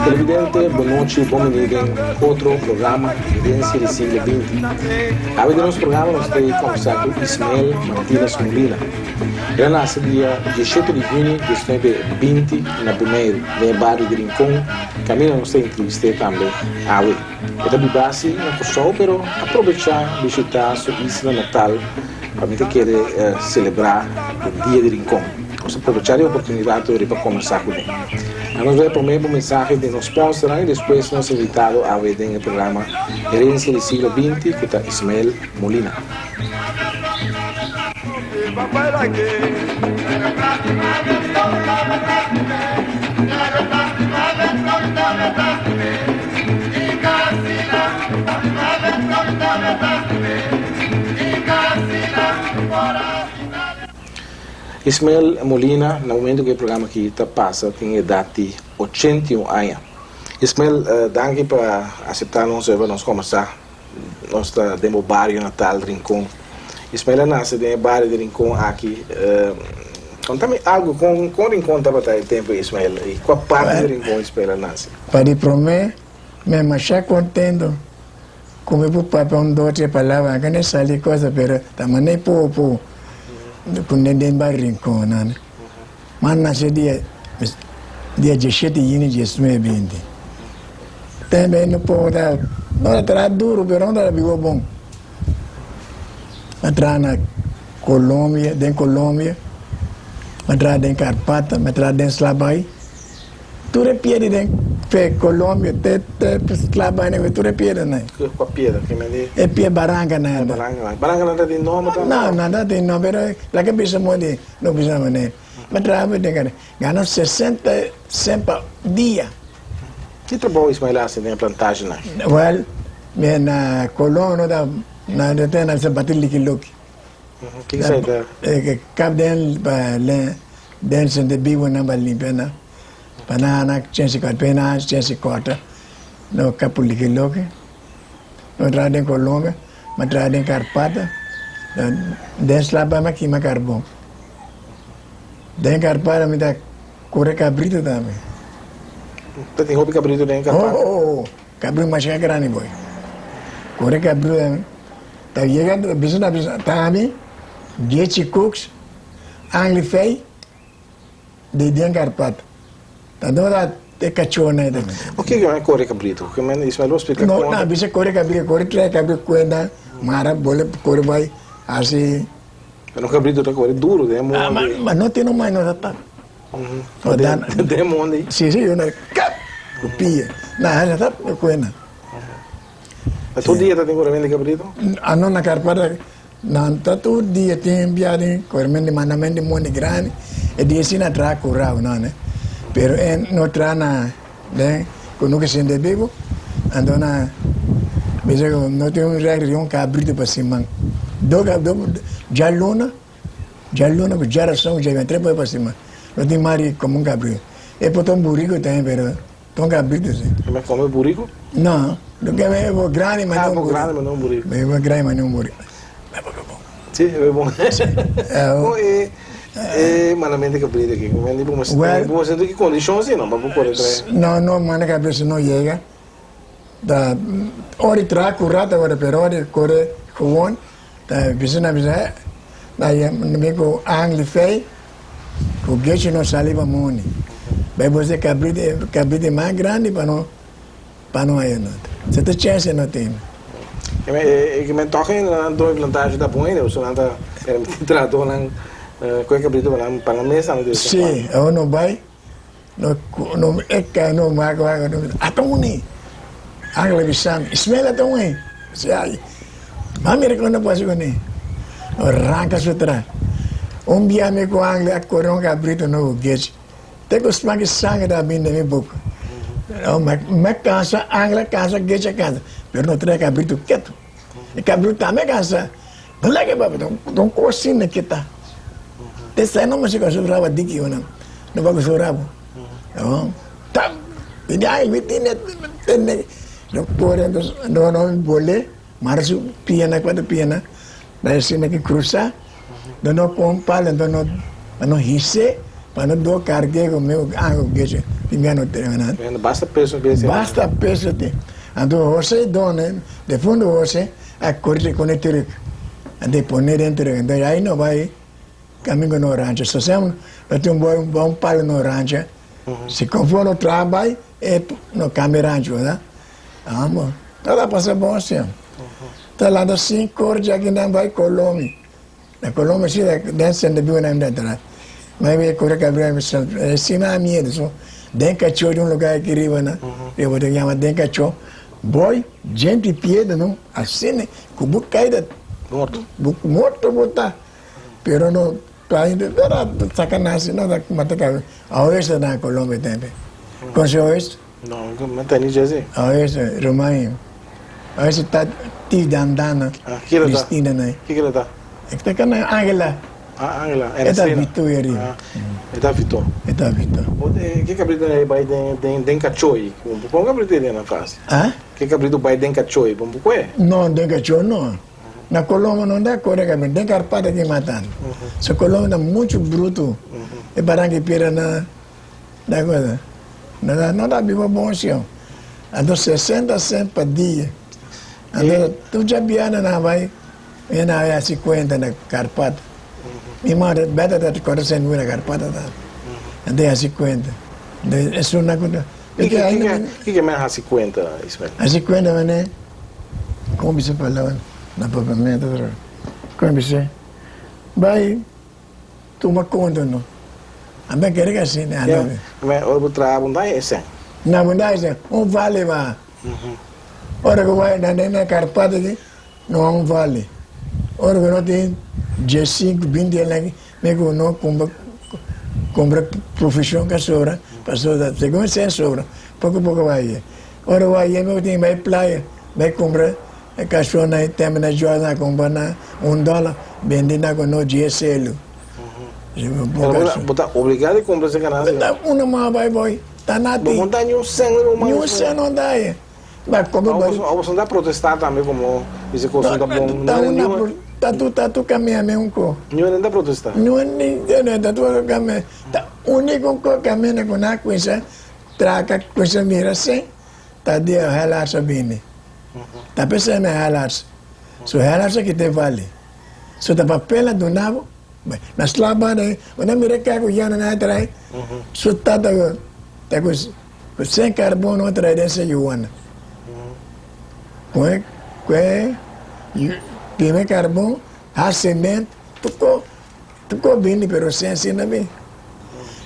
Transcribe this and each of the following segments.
Televidente, bon nochi, bon bini den otro programa Herencia di Siglo Binti. Awe den nos programa nos ta kombersa ku Ismael Martinez Molina. El a nase dia 17 di juni 1920 na Boneiru, den e bario di Rincon, kaminda nos ta entrevist'é tambe awe. E ta biba si na Kòrsou pero a probechá bishitá su isla natal pa mi ta kere selebrá e Dia di Rincon. Nos ta probechá di e oportunidat ori pa kombersá kuné. A nos bai promé bo mensahe di nos sponsornan i despues nos invitado awe den e programa Herencia di Siglo Binti ku ta Ismael Molina. Ismael Molina na momento ku e programa aki ta pasa tin edat di 81 aña. Ismael, danki pa aseptá nos pa nos kombersá. Nos ta den bo bario natal Rincon. Ismael a nase den e bario di Rincon aki. Konta mi algu kon kon Rincon tabata e tempu Ismael i kua parti di Rincon Ismael a nase? Pa di promé mi a masha kontento ku mi por papia un dos tres palabra anke no sali cosa pero ta manera poco poco ku den den bario Rincon nan. Mi a nase dia dia diesshete di juni 1920. Tembe no por ta no ta traha duro pero no ta biba bon. Mi a traha na Colombia den Colombia, mi a traha den Carpata, mi a traha den Slabay. Tur e piedra den fe Colombia te te Slabay nan tur e piedra nan. Kua piedra? Ke men di? E pie baranka nan. E baranka nan. Baranka nan ta tin nomber tambe? No, nan ta tin nomber pero laga bisa mondi no bisa manera. Mi a traha den kare gana 60 cent pa dia. Ki trabou Ismael a hasi den e plantasjenan? Wel, mi na Colon no ta na no ta na bati liki loki. Ki esei ta? Kap den pa len den sente bibo nan pa limpia nan pa nan hana chensi kòrta pa nan hana chensi kòrta no kap liki loki. No traha den Colombia, mi a traha den Carpata, den Slaba mi a kima karbon. Den Carpata mi ta kore kabrito tambe. Ta tin hopi kabrito den Carpata? Oh, oh, oh. Kabrito masha grandi boy. Kore kabrito tambe. Ta yega, bisa na bisa, ta ami, Gechi Cooks, Angli Fey, di den Carpata. Ta no ta e kachónan ei tambe. O kiko e kore kabrito? Ke men Ismael bo splika No, na bisa kore kabrito, kore trae kabrito kuenda, mara, bole, kore bai, hasi. Pero kabrito ta kore duro den e mondi. Ah, ma, ma no tin un mai no ta tap. No, dan, den e mondi. Si, si, yo na kap, ku pia. Na hasi tap, e kuenda. Ma tur dia ta tin koremento di kabrito? Ah, no, na Carpata Nan ta tur dia tin bia di koremen di mandament di mondi grandi e dia si na traha kurau nan eh pero e no traha na den ku no ke sende bibu anto na bisa ku no tin un regla di un kabritu pa siman do do djaluna djaluna ku djarason ku djabientre por pa siman no tin mari komo un kabritu e por ta un buriku tambe pero Ta un kabritu si. E me come buriku? No, lo ke e bo grandi ma no un buriku. Ah, bo grandi ma no un buriku. E bo grandi ma no un buriku. E bo bon. Si, e bo bon. Con e e mandamento di kabritu aki? Con di bo mester Well, bo mester ki kondishon si no pa bo kore trae? No, no manda kabritu si no yega. Ta ora di traha ku rata ora pero ora di kore gewoon ta bisa na bisa eh na mi ku angel fei Ku gechi no sali pa moni. Bai boso e kabrito, e kabrito e mas grandi pa no, pa no haya nota. Se ta chèns no tin. E ke men tòg ainda nan doño plantasje ta bon ainda, pasobra nan ta permití trahadónan ku e kabrito pa nan pa nan mes tambe de bes en Sí, awor no bai, no no e kai no mak wak no ata uni. Angel a bisa mi, Ismael ata uni. Si ai, ma mira kon no pasa kuné. No ranka su tras. Un bia mi ku Angel a kore un kabrito no ku gechi. Te ku smak di sanger ta bin den mi boka. No, mi cansa, Angela cansa, Gecha cansa, pero no trae cabrito ketu. E cabrito tambe cansa. No laga papia, ta un cos asina ke ta. Te sai no mester cu su rabo diki una, no papia su rabo. No, ta, mi ay, mi tene, tene, no core, entonces, no, no, bole, mara su piena, cuatro piena, na asina ke cruza, no, no con palo, entonces no, pa no hise, pa no do cargue cu mi ango geche, tin bia no tene nan. Basta peso, Basta peso tin. Anto Jose done, de fondo Jose, a corre con e truck. A pone den truck. Anto ahí no bai camingo no rancho. So sem no tin un bon bon palo no rancho. Si conforme no traha bai, e no cambia rancho, verdad? Amo. Todo a pasa bon asina. Ta lanta 5 or dja kinan bai Colombia. Na Colombia si den sende biu nan atrás. Ma e corre cabria e sima a miedo so. Den cacho di un lugar aki riba na. Riba ta yama den cacho. Boy, gente piedra no, asina cu bo cay da Morto. Bo morto bo ta. Pero no ainda pero saca nasi no da mata cabria. Oeste na Colombia tambe. Conoce oeste? No, no ta ni jese. Oeste, Romania. Oeste ta ti Dandana, Ah, kiko ta? Cristina na. Kiko ta? E ta kana Angela. Ah, Angela. E ta Vito e riba. Ah, e ta Vito. E ta Vito. Ke cabrito na bai den den den cachoi? Con cabrito den na fase? Ah? Ke cabrito bai den cachoi? Bom buco No, den cachoi no. Na Colombo não dá corre cabrito, den carpata que matan. So Colombo tá muito bruto. E barranca pira na da coisa. Não dá, não dá vivo bom senhor. Então 60 cent pa dia. Então, tu já biana na vai, e na vai a 50 na carpata. Mi madre, beta da 400 mil na carpata tá. Então é 50. Então, é uma coisa. Que que que mais a 50, Ismael? A 50, né? Como se fala na pagamento, como se vai toma conta, não? A me querer assim, né? Mas o trabalho não é esse. Na verdade, um vale lá. Ora que vai na na carpata aqui, não há um vale. Ora que não tem 15, 20 anos aqui, me que não compra compra profissão que sobra, passou da segundo sem sobra, pouco a pouco vai. Ora vai, me tem vai praia, vai comprar cachorro na tem na joia na compra na $1, vende na com no GSL. Bota obrigado a comprar esse canal. Uma má vai vai, tá na ti. Não dá nenhum cem, não Nenhum cem não dá aí. Mas como vai? Você não dá protestar também como esse coisa tá bom. Tá uma tá tu tá tu caminha mesmo co. Nenhum nem dá protestar. Nenhum nem tá tu caminha. Tá único co caminha com a coisa, traca coisa mira assim, tá dia relaxa bem. Tá pensando em relaxa. So relaxa que te vale. So tá papel do nabo. Na slaba na, ona mira ka ko yana na trai. So tá tá tá com sem carbono outra dessa yuana. Com com time carbono, há cimento, tuco tuco bem, pero sem assim não bem.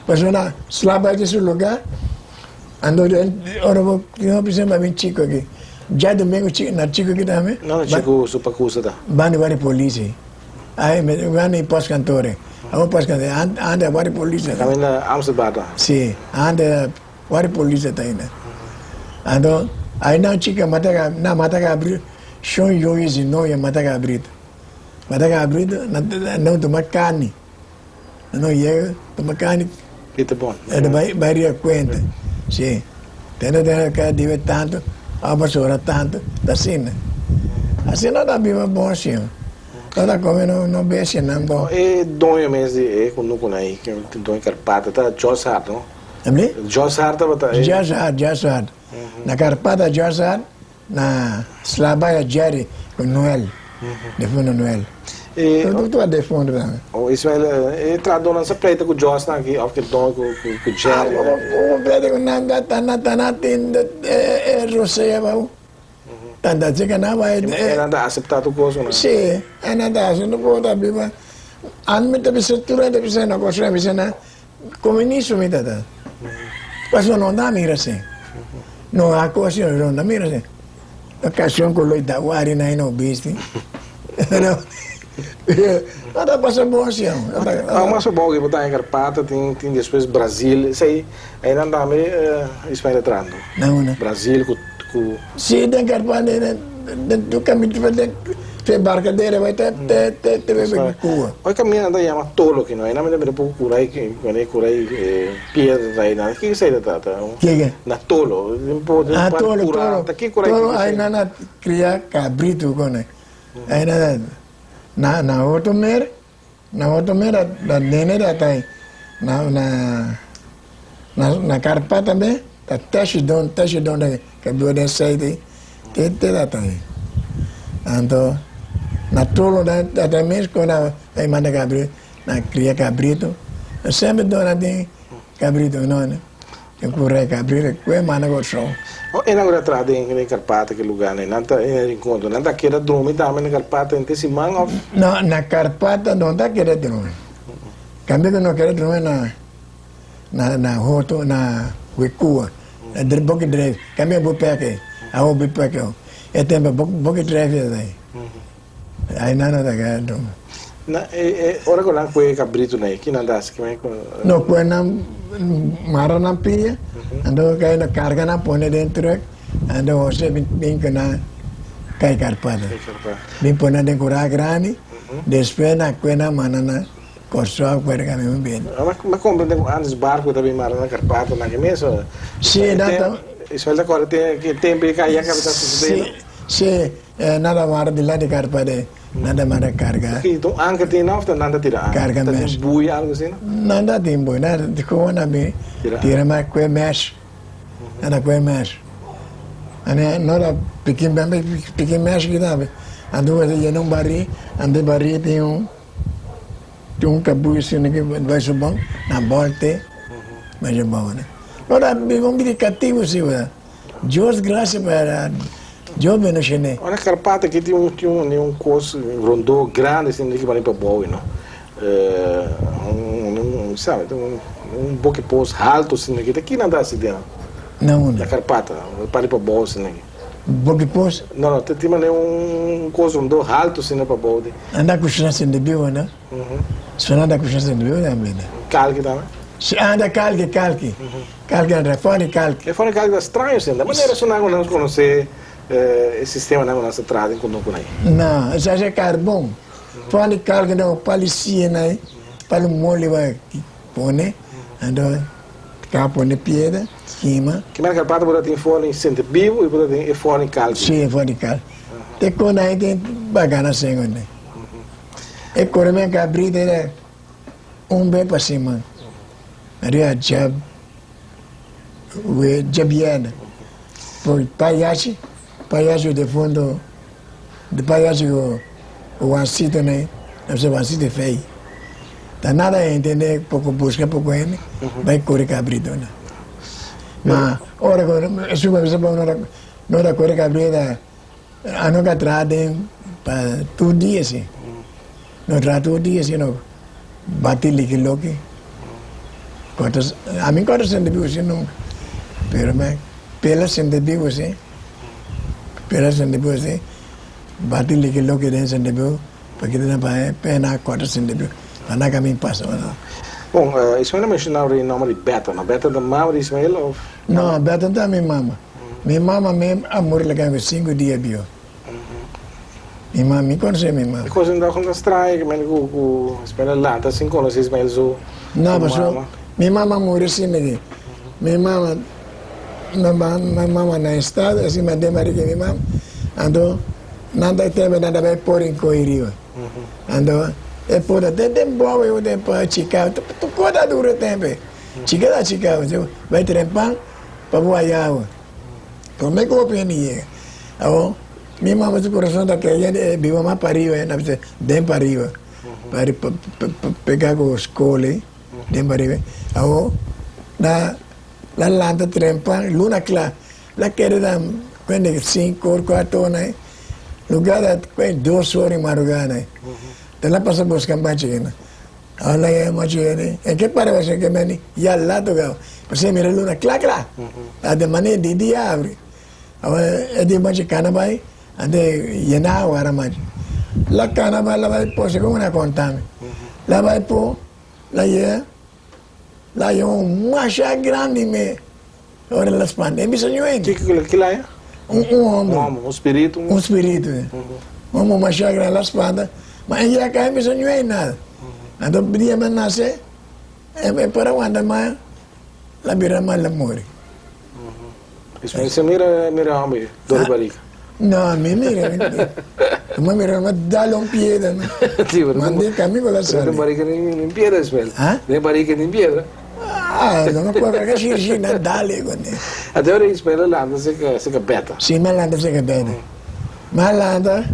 Mas ona slaba de seu lugar, ando ora vou não precisa mais chico aqui. Já domingo na chico aqui também. Não, chico super custa tá. Bani bani polícia. Aí me bani pós cantore. Amo pós cantore, anda bani polícia. Também na Amsterdam. Sim, anda bani polícia tá ainda. Ando aí na chica mata na mata abrir, chão yois no ya mata abrir. Mata abrir na não toma carne. Não ia toma carne. Que bom. Era vai vai conta. Sim. Tem tem que deve tanto, a pessoa tanto, da assim. Assim não dá viva bom assim. Toda come no no bese não bom. E donho mesmo e com no com aí, que donho Carpata, tá Joss Hart, não? Amli? Joss Hart tá. Joss Hart, Joss Hart. Na Carpata Joss Hart, na Slabaya Jerry com Noel. Defundo Noel. E Tudo tu a defundo também. O Ismael, e tradona sa pleita com Joss na aqui, of que donho com com Jerry. O pleita com nanda tana tana tin e Rosea bau. Tanda chica na vai. E nanda aceptado coisa, não? Sim, é nada, assim não pode viva. Anme te bisa tura te bisa na cosa bisa na comunismo me tata. Mas não dá mira assim. Não há coisa não dá mira assim. Ocasión con lo itawari na ino bisti. No ta pasa bon si amo. Ah, mas bo que botar em Carpata, tem tem depois Brasil, sei, aí não dá me Ismael entrando. Não, não. Brasil com com Si, den Carpata, den tu caminho den fe barcadeira vai te te te te bebe Cuba. Hoy camina anda llama tolo que no, aí não me dá pouco curar que quando é curar piedra aí nada. Que sei da tata? Que que? Na tolo, um pouco Ah, tolo, tolo. Que curar Tolo, aí nana cria cabrito com né. Aí nana na na outro mer, na outro mer da nene da tai. Na na na na Carpata também, da teste don, teste don da que do den sei de te te da tai. Anto na tolo da da também com na aí manda cabrito, na cria cabrito. Sempre dona tem cabrito não, né? Tem curé cabrito, que manda com som. Oh, e agora atrás em Carpata que lugar, né? Nanta em encontro, nanta queira dormir também na Carpata em Tessimang of No, na Carpata não está querendo dormir. Cambio que não quer dormir na na na hoto na Wikua. Na Boki Drive. Cambio bu peke. A o bu peke. E tempo Boki Drive daí. Aí nada da quer dormir. Na e ora com lá foi cabrito né, que não dá, que vai com No kuena mara na pia, ando cai na carga na pone dentro, ando você vem vem com na cai Carpata. Carpata. Vem pone dentro curá grande, depois na kuena manana corso kuena me bem. Mas mas como tem antes barco também mara na Carpata na que mesmo. Sim, dá Isso vai agora tem que tem que cair a cabeça Sim, sim, nada mara de lá de Carpata, nada mara carga. Então anca tem não, nada tira. Carga mesmo. Bui algo assim, não? Nada tem boi, nada de como na bem. Tira. Tira mais que mexe. Nada que mexe. Ane nora pequeno bem pequeno mexe que dá. Ando você ia num barri, ando barri tem um cabuz assim que vai subir na volta. Mas é bom, né? Nora vivemos de cativo sim, né? Deus graça para Deus me nos Olha, Carpata aqui tem um curso, um rondô grande assim, que vai para boi, não? É, um, sabe, um um boque pos alto assim aqui, aqui não dá assim dentro. Não, Da não. Carpata, para para boi assim aqui. Boque pos Não, não, tem um coisa rondô alto assim para boi. anda com chance de vivo, né? Se anda com chance de vivo, também, né? Calque também. Se anda calque, calque. Calque anda fora, calque. E fora calque estranho assim, da maneira só não nós conhecer esse sistema não nós trazem com com aí. Não, isso é carvão. Fora calque não, palicia, né? Para o mole vai pone, anda cá pone pedra, queima. Que mais Carpata pode ter fora em centro vivo e pode ter fora em calque. Sim, fora calque. Tem quando aí tem bacana assim, né? E corre cabrita era um bem para cima. Maria jab, we jabiana. Por payachi, payachi de fundo, de payachi o o wancito, né? Deve ser wancito feio. Tá nada a entender, pouco busca, pouco ele, vai correr cabrito, né? Mas, ora, isso vai ser bom, não era correr cabrito, a nunca tratem para tu dia, assim. Não trato o dia, assim, não. Bate lique loque. Cortas, a mim corta sente vivo assim nunca. Pero me pela sente vivo assim. Pela sente vivo assim. Bate lique loque den sente vivo. Porque tem pa pena corta sente vivo. Ana caminho passa, não. Bom, Ismael mencionou o nome de Beta, não? Beta da mama de Ismael ou Não, Beta tá minha mama. Minha mama mesmo a morrer lá 5 dias bio. Minha mama, me conhece minha mama. Coisa ainda com estranho, que men com com Ismael lá, tá assim conhece Ismael zo. Não, mas minha mama morreu assim, né? Minha mama, minha mama na estrada, assim, mas de marido minha mama, andou, nada tempo, nada vai pôr em coirio. Andou, e pôr até tempo bom, eu tempo chica, tu conta duro tempo. Chica da chica, vai trempar para voar água. Como é que eu penei? Então, minha mama su corazón da que ella vivo mais para arriba, eh, den para arriba. Para pegar com escola, den para arriba. Então, na la lanta trempa, luna clara, la quer dar quando 5 4 né? Lugar da 2 horas madrugada. Te la pasa buscando mais Ahora ya macho ¿en qué para você que me ya lá to Pues mira luna clara clara. A de mané de dia abre. Ahora é de macho cana vai, ande llena agora macho. La cana bai, la bai po, segun nan a conta mi. La bai po, la yega, la haya un masha grandi me, ora la spanta. E bisa ñu hende. Kiko ki la haya? Un un homber. Un homber, un spiritu. Un spiritu, si. Un homber masha grandi, la spanta. Ma e yega cai, e bisa ñu hende nada. Anto dia mi a nace, e por a wanta mas, la bira mal, la muri. Ismael, mira mira homber dor di barriga. No, mi mira, mi mi mira, mi dal un piedra. Sí, pero Mande cami con la Pero den sali. barriga ni piedra, Ismael. Ah? Den barriga ni piedra. Ah, no me acuerdo que si si na dale con ne. Ate ora Ismael a lanta seka seka beta. Si mi a lanta seka beta. Mi a lanta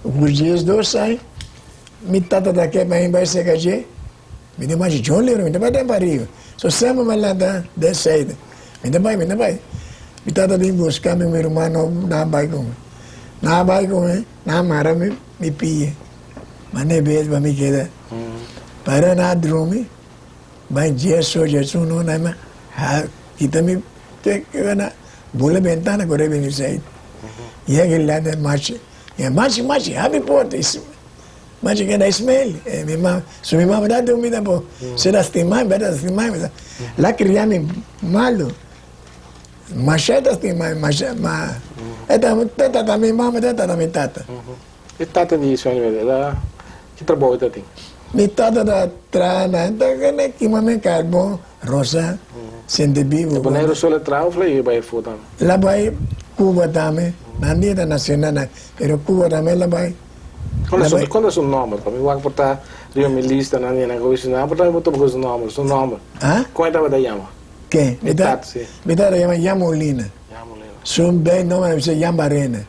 ku 12 aña, mi tata ta ke pa mi bai seka dje. Mi ta machi John Lero, mi ta bai den pariba. So semper mi a lanta den seida. Mi ta bai, mi ta bai. Mi tata bin buska mi, mi ruman no nan a bai ku mi. Nan a bai ku mi, nan a mara mi, mi pia. Ma ne bes pa mi keda. Pero nan a drumi, bai djeso, djesuno, nan a ha kita mi te na bula bentana ku rebini seida. Yega lanta machi, machi, machi, habri porta. Ma ci keda Ismael, e mi mama, su mi mama ta dumi tampoco. Si ta stima mi, ta stima mi. La cria mi malo. Masha ta stima mi, masha, ma e ta tata mi mama, ta tata mi tata. E tata di Ismael, era ki trabou e ta tin? Mi tata ta traha na, ta kima mi carbon, rosa, sende bibo. E Boneiru so la traha of la e bai afo tambe? La bai Cuba tambe, nan dia ta nace na, pero Cuba tambe la bai. Kon ta su nomber? Pa mi wak por ta riba mi lista nan di nan ku nan por ta mi por topa ku su nomber, su nomber. Ah? Kon e tabata yama? Ken? Mi tata, si. Mi tata yama Jan Molina. Jan Molina. Su bei nomber a bisa Jan Barena.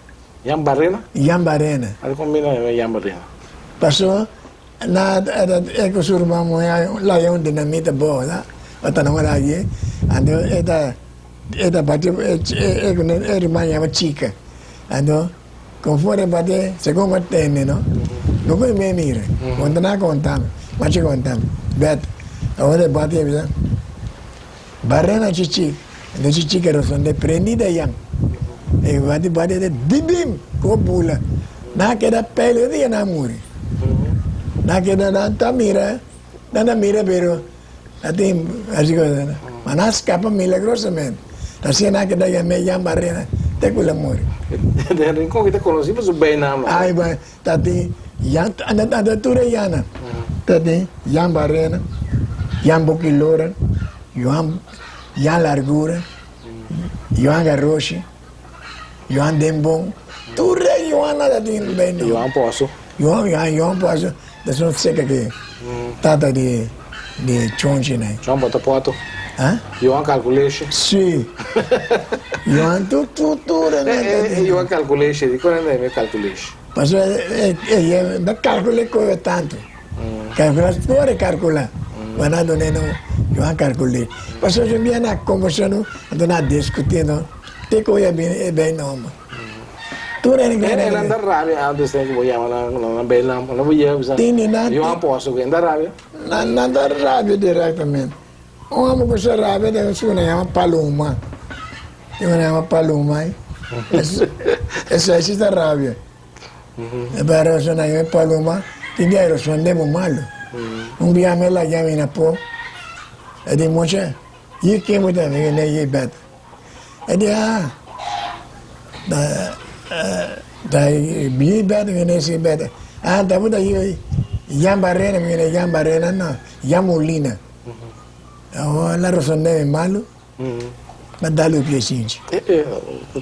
Jan Barena? Jan Barena. Ata kon bini nan Jan Barena? Paso na e ku su ruman muhé laga un dinamita bou ta, ota nan ora aki, anto e ta e ta bati e ku e ruman yama Chika, anto. Conforme pa te, segun bo tende no, no cu mi mira, conta na conta mi, machi conta mi, bet, awor e bati e bisa, Barena chichi, ento chichi ke rosonde prendida yan, e bati bati e dibim, cu bula, na keda pele dia na muri, na keda nan ta mira, nan ta mira pero na tin asi cosa no, ma nan scapa milagrosamente, asina nan keda yam'é Jan Barrena te cu el a muri. Den Rincon ki ta conoci pa su bay naam. Ay bay, ta tin Jan, anda tur e Jannan, ta tin Jan Barrena, Jan Boquilora, Johan, Jan Largura, Johan Garroshi, Johan Denbon, tur e Johannan ta tin bay naam. Johan Pozo. Johan, Johan Pozo. Esun seca ki tata di di chonchi nai. Johan bota poto. Ha? Johan calculation. Si. Johan tur tur tur e E e Johan calculation di con e calculation? Pasobra e e e ta calcula e koe tanto. Calcula tur e calcula. Ma nan duna no Johan calculation. Pasobra un bia na conversa no anto na discuti no te koe a bini e bay nomber. Tur hende Hende grandi. nan ta rabia antes den ku bo yama nan nan bel nan nan bo yega bisa Tini nan Johan Pozo ku ta rabia. Nan nan ta rabia directamente. Un homber ku sa rabia ta un su nan yama paloma. Tin un yama paloma ei. Esei si ta rabia. Pero su nan yama paloma tin dia e responde bo malo. Un bia mi a laga mi na po e di mucha yi ken bo ta? Mi di yi Beta. E di ah ta ta yi beta mi ne si beta ah ta buta yi Jan Barrena mi ne Jan Barrena no Jan Molina oh la responde mi malo ma dal un piechinchi.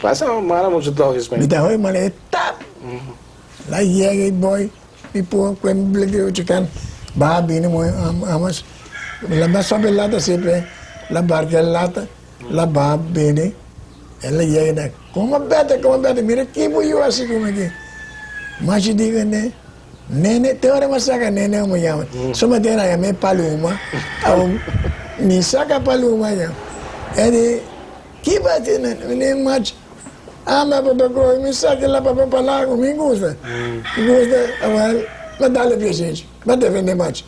Pasa mara mucho toques mi ta hoy mala e tap la yega e boy mi pon kue mi bleke ocho kan baha bini moe amas la ba sobe lata siempre la barca lata. La ba bini, el a yega na, Como bete, como bete, mira ki bo yu hasi ku mi aki. Machi di ku ne, Nene, te ora mi a saka nene omo yama. Suma te na yama e paloma, awo mi saka paloma ya. E di, Ki bo hasi nene? Mi di, Machi, ami a papia ku mi saka la papia pa lago, mi gusta. Mi gusta, awel, mi a dal e piechinchi, mi a defende machi.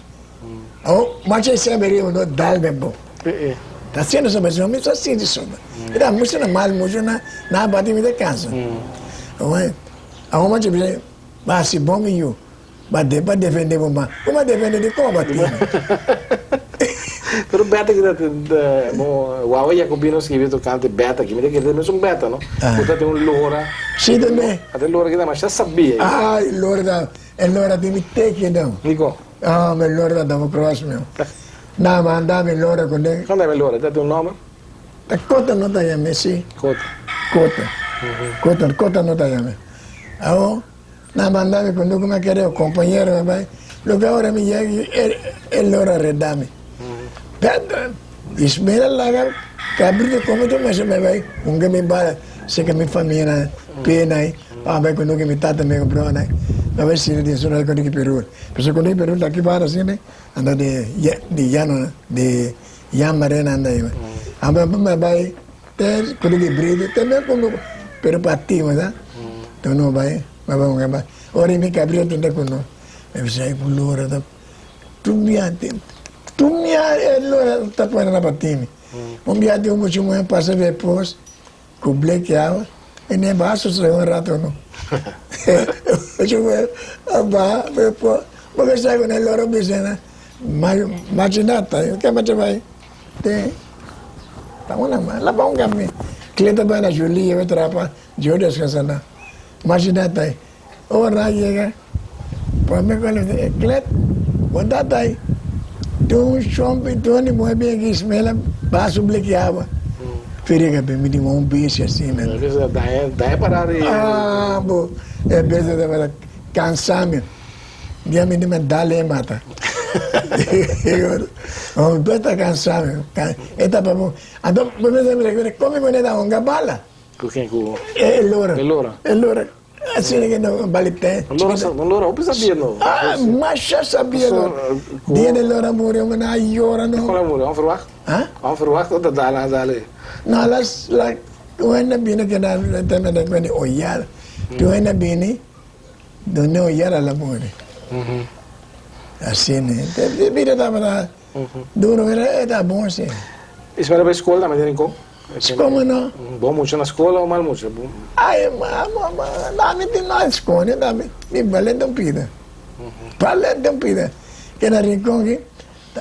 Awo, machi e semper riba no dal den bo. Ta haciendo so pasobra mi ta sinti so. Mi ta mucho na mal mucho na na bati mi ta cansa. Awo, awo machi bisa. Ba hasi bon mi yu. Ba de ba defende bo ma. Bo ba defende di kon ba tin. Pero beta ki ta bo Wawa Jacobino skibi tokante beta ki mi ta kere ta mesun beta no. Ku ta tin un lora. Si tambe. A tin lora ki ta masha sabia. Ay lora ta e lora tin mi teki no. Dikon? Ah mi lora ta dama cross mi. Na manda mi lora kuné. Kon ta mi lora? Ta tin un nomber? Ta kota no ta yam'é si. Kota. Kota. Kota kota no ta yam'é. Awo. Nan manda mi cuando cu mi a kere un compañero mi bay, loke ora mi yega e lora reda mi. Pedro, Ismael a laga cabrito come tur mester mi bay hunga mi bala cerca mi familianan pena ahi pa bay cuando cu mi tata mi bronan mi bay sinti den su rey cuando cu Perul. Pasobra cuando cu Perul ta aki banda asina anda di di llano di Yamare nan anda ahi. Amba mi bay Te kudu di bridi te me kudu pero pa ti ma sa to no bai ma bai unga bai ora mi kabrio tunda ku no me bisa ku lora ta tumia tumia e lora ta pone na pa ti mi un bia di un muchu muhe pasa be pos ku bleki awa e ne ba asusta un rato no muchu muhe a baha be pos bo ke sa ku ne lora bisa na machinata ke macha bai. Te ta una ma la ba un gami Cleta bai na Julie e trapa Dios descansa na Machinata e ora yega prome cu el e Clet bo tata ai tin un shompi Tony moe bien ki Ismael ba su bleki awa Feriga bin mi di un bestia asina Ah bo e bestia tabata cansa mi. Dia mi di me dale e mata. Hombre ta cansa mi. E ta pa bo. Anto bo mester mira ku come ku ne ta hunga bala. Ku ken ku? E lora. E lora. E lora. Asina ke no bali te. Lora sa, lora hopi sabia no. Ah, masha sabia lora. Dia de lora muri mi na yora no. Kon a muri? Onverwacht? Ha? Onverwacht of ta dale a dale? No, las la tu hende bini ke na te me de oyar. Tu hende bini Donde oyera la muri. Asina e bida tabata duro pero e ta bon si. Ismael a bai skol tambe den Rincon? Como no? Bon mucha na skol o mal mucha? Ay mi tin na skol tambe mi bale den pida bale den pida ke na Rincon aki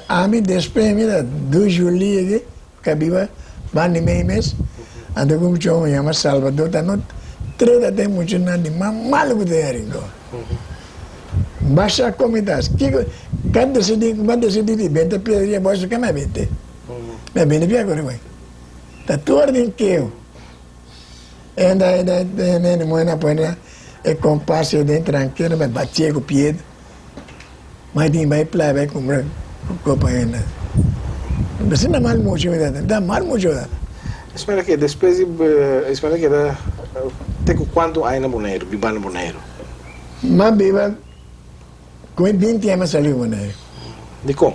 ami despues mi ta dos juli aki Ka biba banda di mei mes, anto ku mucha hopi yama Salvador ta no trata den muchanan di mas malo ku ta den Rincon. Basha komitas, kiko ka desidi ku ba desidi di benta piedra di aboso ke mi a bente? Mi a bente pia kore bai. Ta tur den keo. Enda enda enda muhe na pone e kompas den trankero mi a batie ku piedra. Mai tin bai playa bai cumpra copa ena. Asina mal mucho mi tata, mi ta mal mucho tata. Ismael ke despues di Ismael keda te ku kuantu aña na Boneiru, biba na Boneiru? Ma biba ku mi binti aña mi a sali Boneiru. Dikon?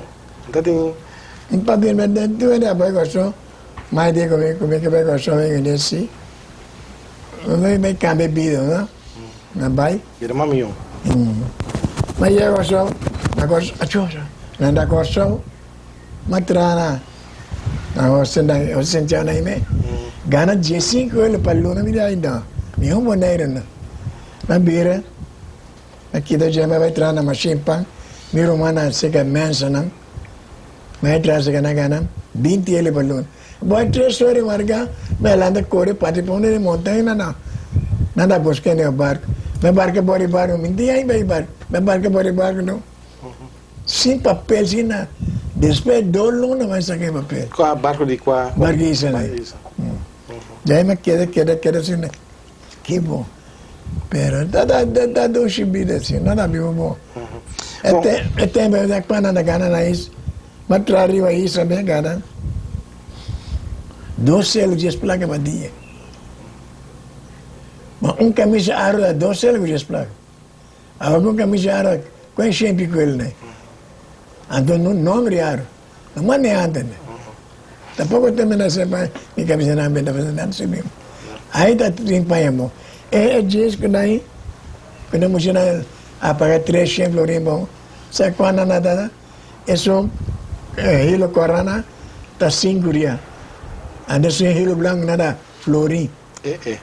Ta tin. Mi papia mi a tuve di a bai Kòrsou, mai di ku mi ku mi ke bai Kòrsou mi di si. Mi bai kambia bida no. Na bai. Bira mas mihó. Ma yega Kòrsou, na Kòrsou, achó, na na Kòrsou, m'a traha na na José na José Santiago na Ime. Gana diesinku euro pa luna, mi di ay no, mihó Boneiru no. M'a bira, m'a kita dje, m'a bai traha na mashin pan, mi rumannan seka mensanan, m'a bai traha seka nan gana binti euro pa luna. Boy tres ora di marga mi a lanta kore parti pa unda di montaña nan nan ta buska e barco mi a barca bor di barco mi tin ain bay barco mi a barca bor di barco no sin papel sin nada despues dos luna mi a saka e papel. Kua barco di kua? Barco Isa nan djai mi a keda keda keda asina ki bon pero ta ta dushi bida si no ta biba bon e tempo e ta nan ta gana na is. Ma tra riba isla mi a gana dos sel ku dies plaka pa dia. Ma un kamisa aro ta dos sel ku dies plaka. Awa ku un kamisa aro kuen shen pikuel ne. Anto no nomber di aro, no manehante ne. Tampoko ta mi na sepa mi kamisa nan benta pasobra nan ta subi. Ai ta tin paña bon. E dies ku nan ku nan muchanan a paga tres shen florin bon, sa kuan nan a ta? Esun hilo kora na ta sinku ria, anto esun hilo blanku na ta florin. E e.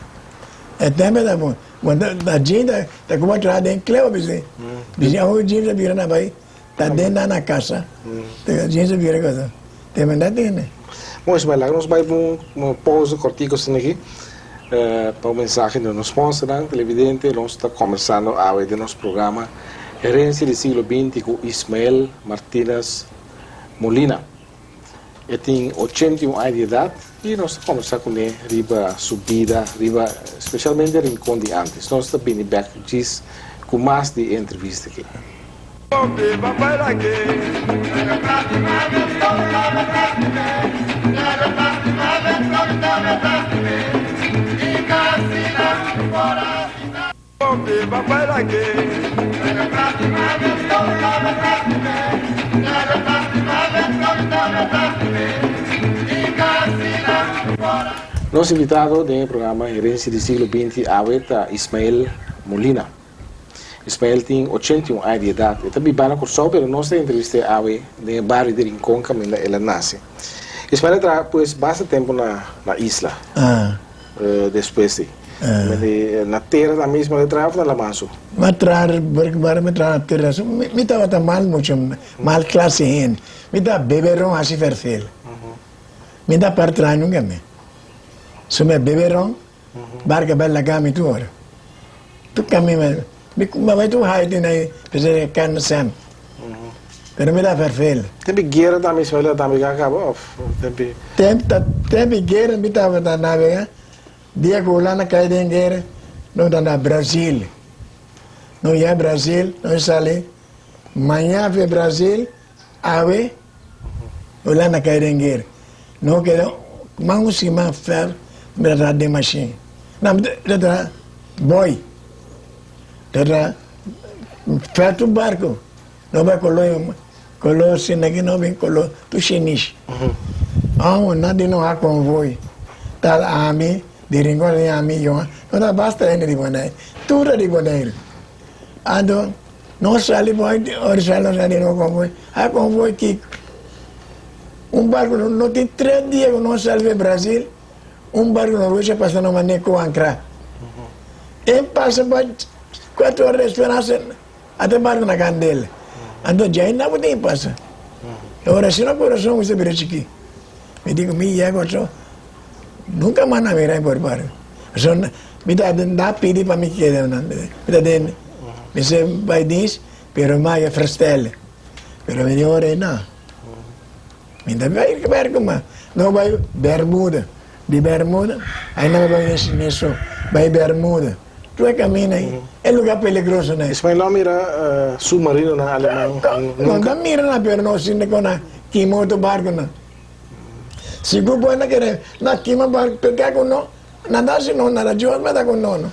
E tempo ta bon. Bon ta James ta ta kuma traha den kleba bisei. Bisei awo James a bira na bai ta den nan na kasa. James a bira kasa. Te manda tene. Bon Ismael, laga nos bai pa un pausa kortiko asina aki pa un mensahe di nos sponsornan. Televidente, nos ta kombersando awe den nos programa Herencia di Siglo Binti ku Ismael Martinez Molina. E tin 81 aña di edat i nos ta kombersá kuné riba su bida, riba spesialmente Rincon di antes. Nos ta bini bèk djis ku mas di e entrevista aki. Nos invitado den e programa Herencia di Siglo Binti awe ta Ismael Molina. Ismael tin 81 aña di edat. E ta biba na Kòrsou pero nos ta entrevist'é awe den e bario di Rincon kaminda el a nase. Ismael a traha pues basta tempu na isla. Despues di. Na tera tambe Ismael a traha of na laman su? Mi a traha bar mi traha na tera su. Mi tabata mal mucha, mal klase hende. Mi ta bebe ron hasi ferfel. Mi ta par traha nunka mi. So mi a bebe ron. Barca bai laga mi tur ora. Tur camin mi mi bai tur haiti na p'esei carne sem. Pero mi ta ferfel. Tempi guera tambe Ismael tambe a caba of tempi? Tempi guera mi tabata navega dia cu Hulanda cay den guera nos ta na Brasil. Nos yega Brasil nos sali maña fe Brasil awe Hulanda cay den guera. Nos keda mas un siman fer mi ta traha den machine. No mi ta traha boy. Ta traha fer tur barco. No bai kolo kolo asina aki no bin kolo tur shinish. Aun nan di no ha convoy. Tal ami di Rincon di ami Johan no ta basta hende di Bonaire. Tur ta di Bonaire. Anto nos sali por ahí ora sali nos sali no convoy. Ha convoy kiko? Un barco no tin tres dia cu nos sali di Brasil un barco Norwegia pasa na mane cu ancra. E pasa pa cuatro ora despues nan haci ata barco na candela. Anto djai nan bo tin pasa. Ora asina corazon mi ta bira chiki. Mi di cu mi yega otro nunca mas nan mira mi por barco. Pasobra mi ta da pidi pa mi keda nan. Mi ta den mi se bai dins pero mi a frestele. Pero mi di ora ei no. Mi ta bai barco ma no bai Bermuda. Di Bermuda ai nan bai neso bai Bermuda. Tur e camino ei e lugar peligroso nei. Ismael no a mira submarinonan aleman nunca? No ta mira nan pero no sinti con nan kima otro barconan. Sigur bo na kere na kima barco pega cu no nan ta haci no nada Dios meta cu no no.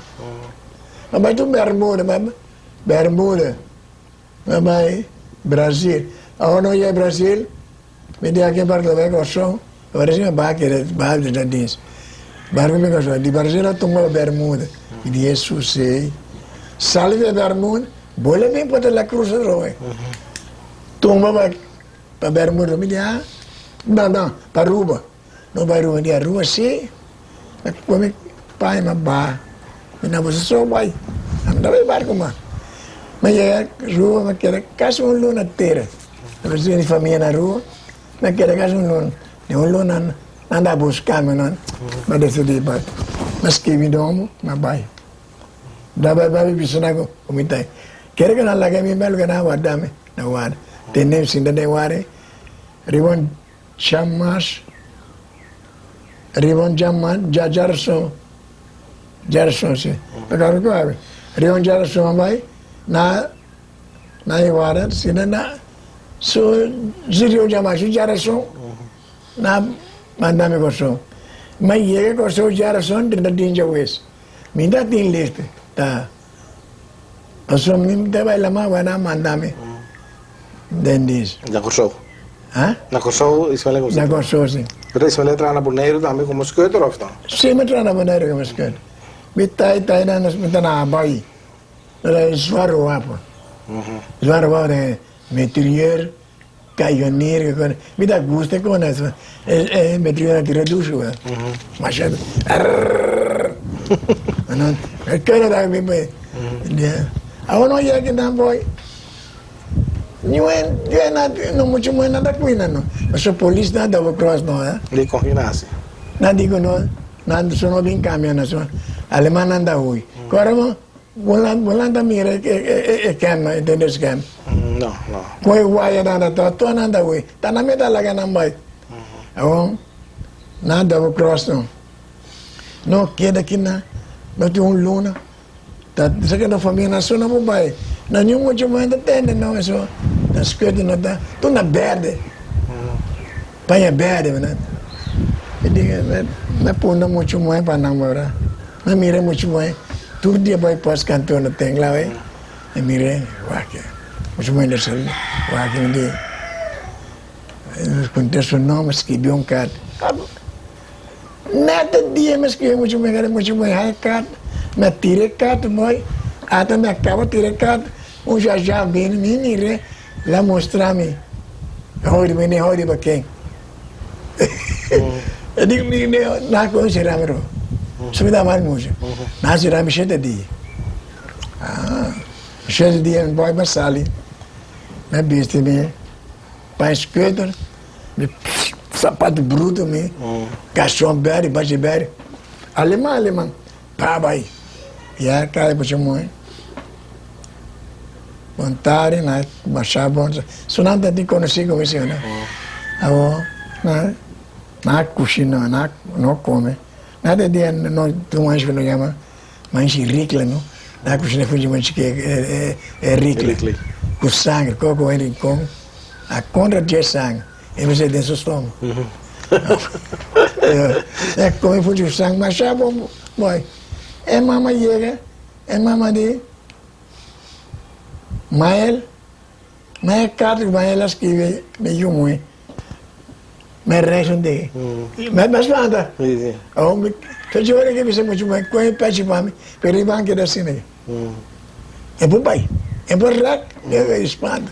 Ma bai tur Bermuda Bermuda. Mi bai Brasil. Awor no yega Brasil, mi di aki barco ta bai Kòrsou. Awor si mi baha kere baha di ta dins. Barco bin Kòrsou. Di Brasil a tumba pa Bermuda. Mi di Hesus ei. Sali di Bermuda, bole bin Puerto La Cruz atrobe. Tumba pa pa Bermuda. Mi di ah, no no, pa Aruba. No bai Aruba. Mi di Aruba si. Mi kome paña mi a baha. Mi na boso so bai. Mi ta bai barco mas. Mi yega Aruba mi keda casi un luna tera. Mi a mi famia na Aruba. Mi keda casi un luna. Den un luna nan ta busca mi nan. Mi a decidi bai. Mi skibi domo mi a bai. Mi ta bai bai bisa nan ku mi ta. Kere ku nan laga mi mel ku nan a warda mi. Nan warda. Tene mi sinta den wari. Riba un Chamas riba un djamas dja djarason djarason si ta kaba ku abi riba un djarason bai na na iwara sina na su riba un djamas su djarason na manda mi Kòrsou mi a yega Kòrsou djarason den ta tin djawes mi ta tin listo ta pasobra mi ta bai lama wak nan a manda mi den dis. Na Kòrsou. Ha? Na Kòrsou Ismael a Na Kòrsou, si. Pero Ismael a traha na Boneiru tambe komo schutter òf no? Si, mi a traha na Boneiru komo schutter. Mi tai tai nan mi ta na Habaai. Mi ta zwaar wapen. Zwaar wapen, mitrailleur, kajonier, mi ta gusta e kos nan. E mitrailleur a tira dushu. Masha, arrrrrr. No, kere da mi be. Awor no yega nan boy. Niuen, na no mucho muhe nan ta cuida no. Pasobra polis nan double cross no, eh. Di con ki nasi? Nan di cu no, nan so no bin cambia nan so. Aleman nan ta huy. Cora mo, bo nan ta mira e camp no, e tenders camp. No, no. Cu e waya nan ta toa, toa nan ta huy. Ta nan meta laga nan bay. Awor, nan double cross no. No keda kina, no tin un luna. Ta sa ke no famia na sona bo bai. Na niun mucha muher ta tende no eso. Ta skeut no ta tur na berde. Paña berde verdad. Mi di mi punda mucha muher pa nan verdad. Mi mira mucha muher tur dia bai post kantor na tengla bai. Mi mira wak mucha muher ta sali wak mi di mi puntra su nomber skibi un karta. Net e dia mi scribi mucha muhe kende mucha muhe haña kat, mi a tira e kat mooi, ata mi a kaba tira e kat, un jaja bini mi mir'é, el a mustra mi, hoi mi ne hoi riba ken. E di mi ne na kon sera mi ro, so mi ta mal mucha, na sera mi shete dia. Ah, shete dia mi bai mi sali, mi a bisti mi pan scooter. Mi sapato bruto mi kashon bèri bashi bèri aleman aleman pa bai ya kai ku chimoy bon tardi na masha bon su nan ta tin konosí ku mi si no awo na na kushina na no kome na te dia no tin un ku no yama manshi rikla no na kushina funchi manshi e rikla ku sangre koko rincon. A kontra dje sang e mester den su stomo. E kome fuchi ku sang masha bon boy. E mama yega, e mama di, Mael, ma e karta ku Mael a skibi mi yu muhé, mi reis un dei. Mi a spanta. Awor mi fecha ora ke bisa mucha muhé kohe pechi pa mi, pero e ban keda asina. E por bai, e por rek, e spanta.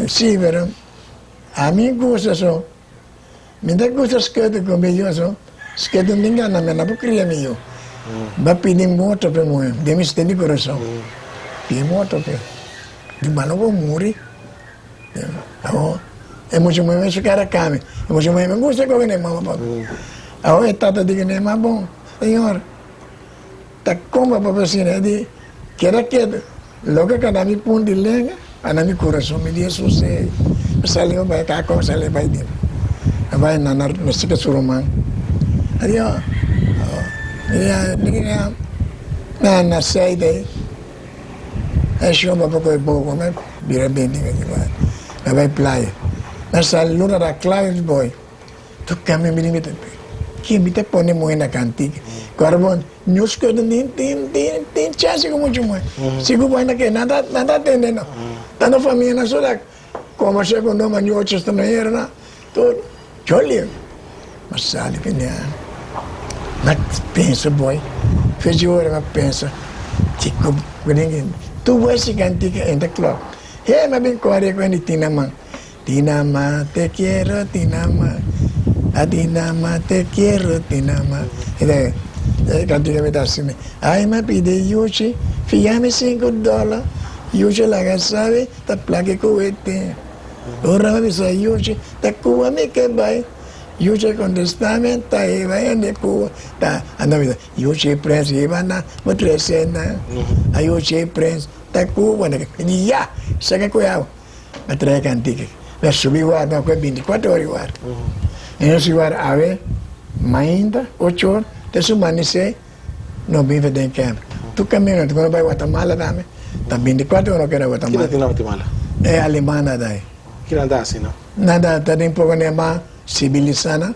Si, pero ami gusta so, mi ta gusta skete ku mi yu so, skete no tin gana, mi no por kria mi yu. Mi a pidi moto p'e muhé, den mi sete di kurason, pidi moto p'e, di bo no por muri. Awor, e mucha muhé mes su kara kambia, e mucha muhé no gusta kohe n'e mama papa. Awor e tata di kuné, ma bon, señor. Ta kon pa papia asina? E di, Keda ketu, loke ka na mi pun di lenga, a na mi kurason. Mi di Hesus ei, Mi sali mi bai ka kon sali bai di mi. Mi bai na na sika su ruman. A di, Oh, mi di, Na na seita ei, e shon papia ku e boko, mi bira bini, mi bai playa. Mi sali luna ta kla, mi boy. Tu cambia mi mi ki mi ta pone muhe na cantica. Ora bo news cu tin tin tin tin chance cu mucho muhe. Si cu bo na ke nan ta nan ta atende no. Ta no famia nan so ta conversa cu no ma ñochos ta no hera na tur joli. Ma sali p'e Ma pensa boy fechi ora ma pensa kico tu bo hasi cantica enta klop. He ma bin core cu e tin na man. Tinama te quiero tinama a tinama te quiero tinama e cantica mi ta asina ay mi a pidi yuchi fia mi sinku dola yuchi laga sabi ta plaki ku e tin ora mi bisa yuchi ta kuba mi ke bai yuchi a kontesta mi ta hiba hende kuba ta anto mi bisa yuchi prens hiba nan bo trese nan a yuchi prens ta kuba mi di ya saka ku e awa. A trae cantica. Mi a subi warda, mi a coge binticuatro ora di warda. Mi a subi warda awe mainta, ocho ora, te su manisé no bin fe den camp. Tur camino, cuando no bay Guatemala tambe, ta binticuatro ora no keda Guatemala. Kila tin na Guatemala? E alemannan ta ahí. Kila nan ta haci no? Nan ta ta den poco nan mas civilisa nan,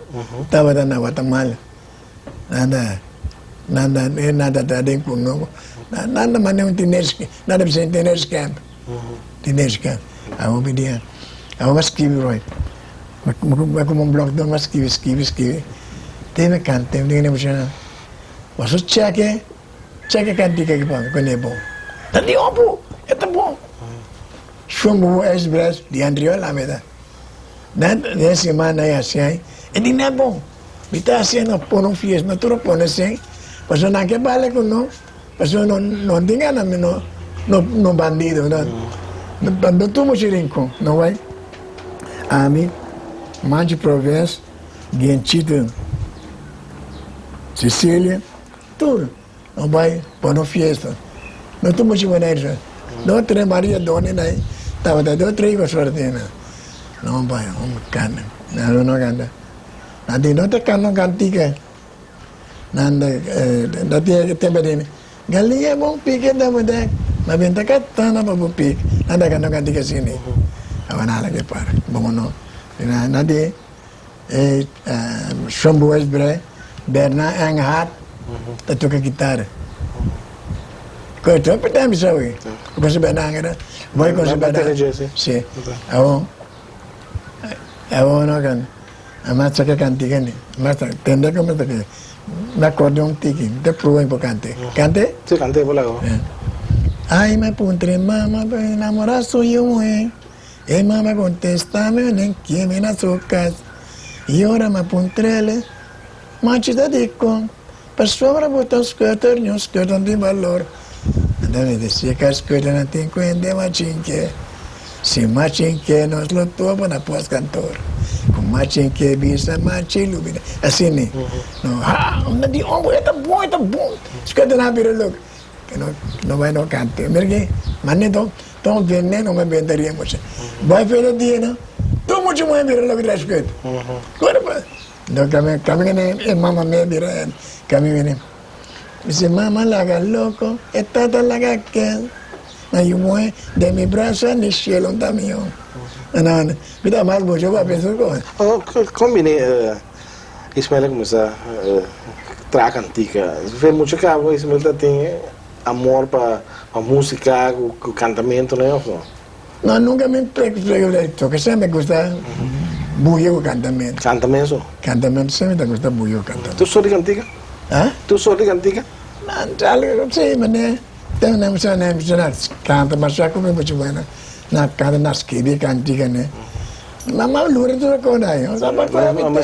tabata na Guatemala. Nan ta, nan ta, nan ta ta den cunucu. Nan ta manda un teenage, nan ta bisa teenage camp. Teenage camp. Awor mi dia, awor mi a skibi Roy. Mi a kuma un blok don, mi a skibi, skibi, skibi. Te mi kanta, mi di ku nan, boso cheke, cheke kantika aki pa mi, ku ne bon. Ta di opu, e ta bon. Shon bubu ijsbres di Andrio Alameda. Nan den semana e hasi ai, e di ne bon. Mi ta hasi no pone un fiesta, no tur a pone sen. Pasobra nan ke bala ku nos, pasobra no no tin gana mi no no no bandido no. No tur mucha Rincon, no bai. Ami, Manchi Provence, Genchito Cecilia, tur no bai pa no fiesta. No tur mucha Boneiru. Dos tres Maria Doni nai tabata dos tres hijos suerte na. No bai, un kanta, no no kanta. Nan di no ta kanta un kantika. Nan da tin tempo di galiña bon piki da bo den ma bin ta katana pa bo piki nan ta kanta un kantika asina awa nan a ke para bon no nan di e Shon Boes Bre Bernard Enghart ta toka kitara koe hopi tempo sa wi bo konosi Bernard Enghart bo konosi Bernard si awor awor no kanta. A mester ke kantika ni. Mester tende ku mester ke. Mi akorda un tiki, mi ta prueba por kante. Kante? Si, kante por lago. Ay, mi a puntra e mama pa enamorá su yu muhé. E mama kontestá mi nen ke mi na su kas. I ora mi a puntr'el, Machi ta dikon? Pasobra bo ta skuter, ño skuter no tin balor. Anto mi di, Si ka skuter no tin kuende machinke. Si machinke nos lo topa na postkantoor. Ku machinke bisa machi lubida. Asina ni. No, ha! Mi di, Homber, e ta bon, e ta bon. Skuter nan a bira loko. No, no bai no kante. Mira ki, mane ta un veneno mi a benta riba mucha. Bai feda dia no, tur mucha muher bira loko tras skuter. No kami kami kene e mama me bira en kami bini dice mama laga loco e tata laga ken ma yu muhe den mi brasa ni cielo ta miho no mi ta mas mucho papia su cos. Kon bini Ismael a kuminsá traha kantika? Fe mucho kaba Ismael ta tin amor pa músika ku kantamentu no òf no? No, nunca mi toca, siempre me gusta bulla cu cantamento. Cantamento so? Cantamento, siempre ta gusta bulla cu cantamento. Tur soort di cantica? Ah? Tur soort di cantica? No, si, mane, ten na na na canta masha cu mi mucho bueno, na canta na scribi cantica ne. Mama lura tur a cona ay.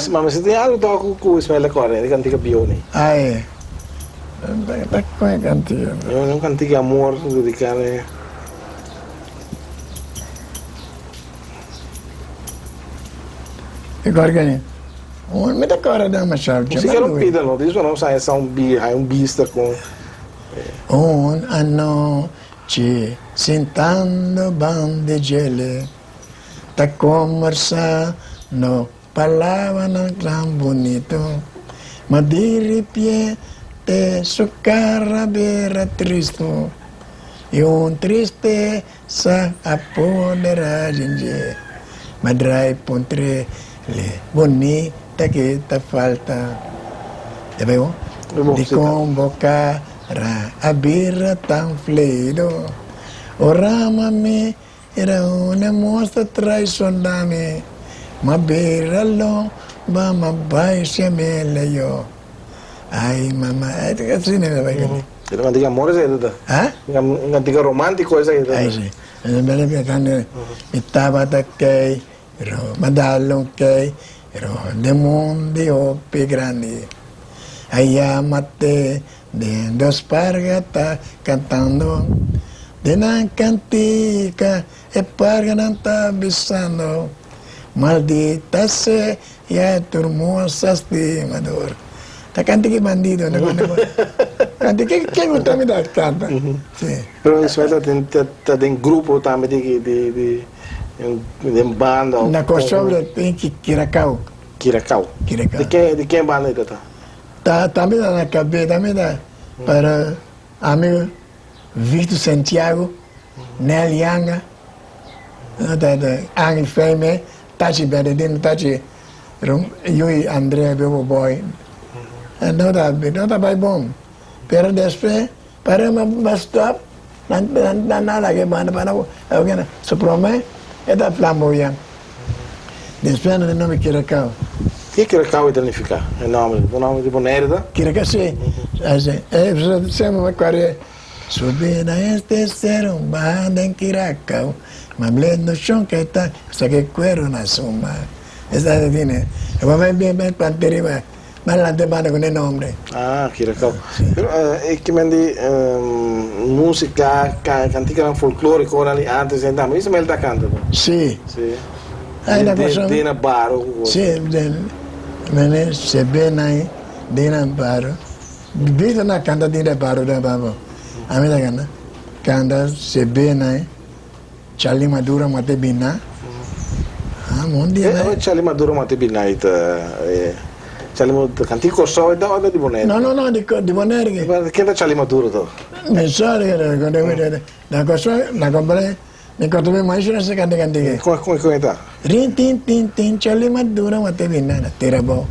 Ma mester tin algo tok cu Ismael a corda, di cantica bieu ni. Ay, ta con e cantica. Un cantica di amor dedica ne. E kor kende? Un mi ta kòrda den masha Bo si kere un pida no, dios no sa esa un bi hay un bista kon. Un anochi sintando banda djele ta kombersando palabranan tan bonito ma di ripiente su kara bira tristo y un tristesa apodera dje ma drai puntr'e le bonita ke ta falta ya bai bo dikon bo kara a bira tan fleido ora ma mi era un hermosa traishona mi ma bira lomba ma bai shemele yo ay mama asina mi ta bai kende. Era un cantica amor esaki ta. Ah? Un cantica romantico esaki ta. Ay si. Mi tabata kei ro ma dal un kei ro den mundi hopi grandi. Aya mate den dos parga ta cantando den nan cantica e parganan ta bisando maldita sea tu hermosa stimador. Ta canta ki bandido no canta ki ke gusta mi ta canta si. Pero Ismael ta den ta den grupo tambe di di di den banda Na Kòrsou ta tin ki Kirakao. Kirakao. Kirakao. Di ken di ken banda ta ta? Ta tambe ta na kabé tambe ta pero ami Victor Santiago, Nel Yanga, ta ta Angel Feme, Tachi Bernardino, Tachi Yui Andrea Bebo Boy. No ta no ta bai bon pero despues para mi stop nan nan nan laga e banda pa nan su prome e ta flamboyan. Despues nan nomber Kirakao. Ke Kirakao ta nifiká? E nomber, e nomber di Bonaire ta? Kirakao si, e sema mi kore Subi na este sero baha den Kirakao ma blendo shon ke ta saka e kuero na su man. Esa ta tine. E bo bai bien bai planta riba. Ma lanta banda ku ne nombre. Ah, Kiracao. Pero e ke men di músika, kantikanan folklórikonan di ántes en tambe Ismael ta kanta no? Sí. Sí. Ay na koson. Den Amparo ku kos. Sí, den mene sebe nan den Amparo. Bita na kanta den Amparo den Amparo. Ami ta kanta. Kanta sebe nan Charlie Maduro mate bina. Ah, mon dia nan. Charlie Maduro mate bina i ta Charlie Maduro kanti Kòrsou e ta òf di Bonaire? No, no, no, di Bonaire. Ken ta Charlie Maduro to? Mi sa na Kòrsou na komprende mi kòrda mi maestro na sa kanta kanti ke. Kon kon e ta? Rin tin tin tin Charlie Maduro mate bina na tera abou